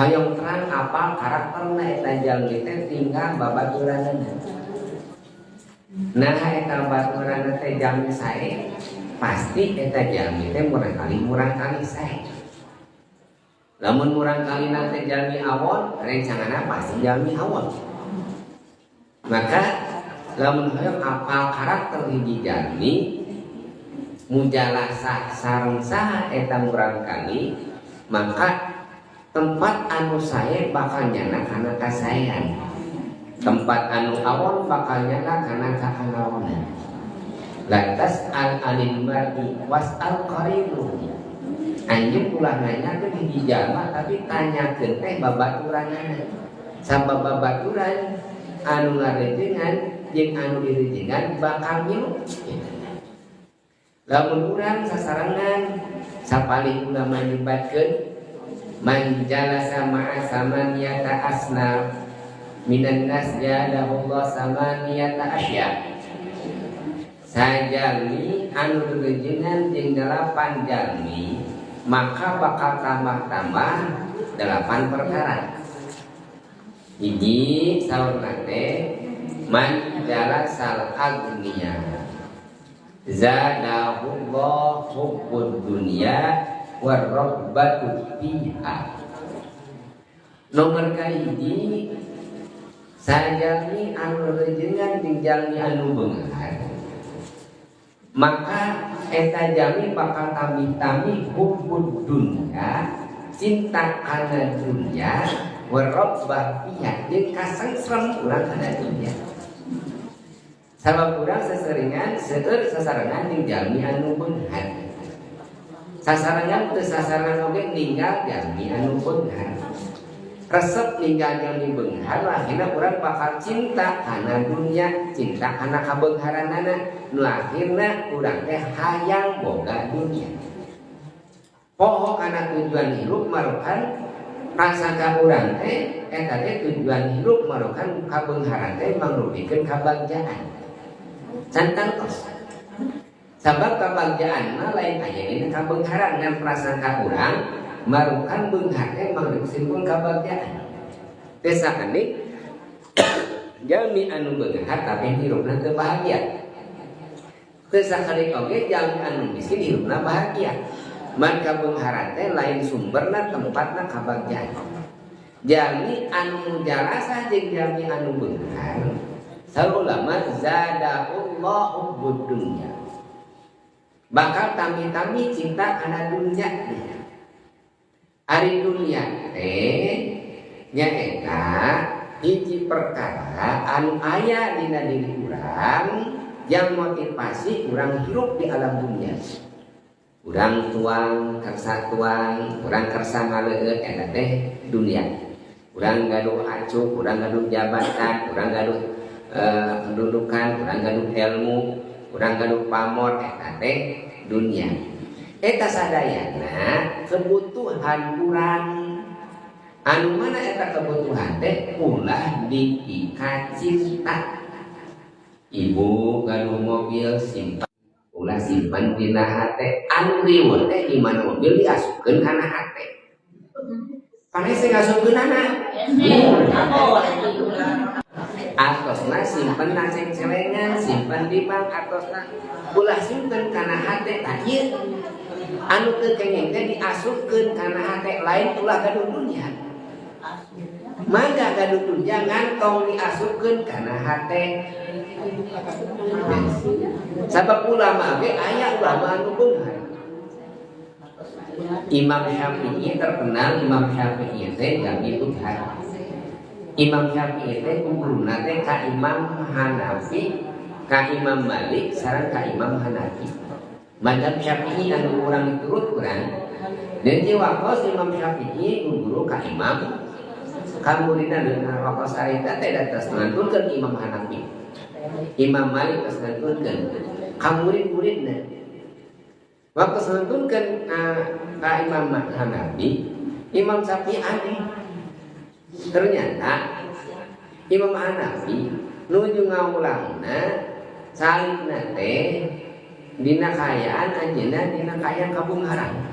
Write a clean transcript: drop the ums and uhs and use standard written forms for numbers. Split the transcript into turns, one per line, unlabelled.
Hoyong terang apa karakterna eta jalmi teh tinggal babaturanna. Nah, eta baturanna teh jalmi sae, pasti eta jalmi teh murangkali sae. Lamun murangkalina teh jalmi awon, rencanganna pasti jalmi awon. Maka lamun hoyong apal karakter hiji jalmi, mujalasah sareng saha eta murangkali, maka tempat anu sae bakal nyana kana kasaean, tempat anu awon bakal nyana kana kaanawonan. Lantas al alim mar'i was'al qarinu. Anjeun ulah nanyakeun hiji jalma tapi tanyakeun teh babaturanana. Sabab babaturan anu ngarejengan jeung anu direjengan bakal ngilu. Lamun urang sasarengan sapalih ulama nyebatkeun man jalasa ma'a samaniyata asnaf minan nas jadahullah samaniyata asya. Sajalmi anu direjengan jeung 8 jalmi maka bakal tambah-tambah 8 perkara. Hiji saurna teh man jalasal agniya zadahullah hubbud dunya warrabbatu fiha. Nomor kahiji sajalmi anu rejengan jeung jalmi anu beunghar, maka eta jalmi bakal tami-tami hubbud dunya, cinta kana dunya, warrabbah fiha jeung kasengsrem urang kana dunya. Sabab urang seseringan seueur sasarengan jeung jalmi anu beunghar. Sasarengan teu sasarengan oge ninggal jalmi anu beunghar. Resep ninggal jalmi beunghar akhirna urang bakal cinta kana dunya, cinta kana kabeungharanana, nu akhirna urang teh hayang boga dunya. Poho kana tujuan hirup marukan prasangka urang teh eta teh tujuan hirup marukan kabeungharan teh mangrupikeun kabagjaan. Can tangtos. Sabab kabagjaan mah lain aya dina kabeungharan ngan prasangka urang marukan beunghar teh mangrupikeun kabagjaan. Teh sakedik jalmi anu beunghar tapi hirupna teu bahagia. Teu sakedik oge jalmi anu miskin hirupna bahagia. Man kabeungharan teh lain sumberna tempatna kabagjaan. Jalmi anu mujalasah jeung jalmi anu beunghar saur ulama zadahullahu hubbud dunya. Bakal tami-tami cinta kana dunya. Ari dunya teh nyaeta hiji perkara anu aya dina diri urang yang motivasi urang hirup di alam dunia. Urang tuang kersa tuang, urang kersa ngaleueut eta teh dunia. Urang gaduh acuk, urang gaduh jabatan, urang gaduh kedudukan, urang gaduh ilmu, urang gaduh pamor eta teh dunia. Eta sadayana kebutuhan urang. Anu mana eta kebutuhan teh ulah diikat cinta. Ibu gaduh mobil simpan, ulah simpan dina hate. Anu riweuh teh di mana mobil diasupkeun kana hate. Pane sing ngasupkeunana? Atosna simpen na ceng-celengan, simpen di bank, atosna ulah simpen kana hate. Tah ieu anu teu kenging teh diasupkeun kana hate, lain ulah gaduh dunya. Mangga gaduh dunya ngantong diasupkeun kana hate. Sabab ulama ge aya ulama anu beunghar. Imam Syafi'i terkenal, Imam Syafi'i teh jalmi beunghar. Imam Syafi'i teh guruna teh ka Imam Hanafi, ka Imam Malik, sareng ka Imam Hanafi. Mazhab Syafi'i anu urang diturut urang. Dan di waktos Imam Syafi'i guru ka Imam kamuridna dengan waktos harita teh datas ngantunkeun Imam Hanafi. Imam Malik tos ngantunkeun ka murid-muridna. Waktu ngantunkeun ka Imam Hanafi, Imam Syafi'i aneh. Ternyata Imam Hanafi nuju ngawulangna salibna teh dina kaayaan anjeunna dina kaayaan kabungharan.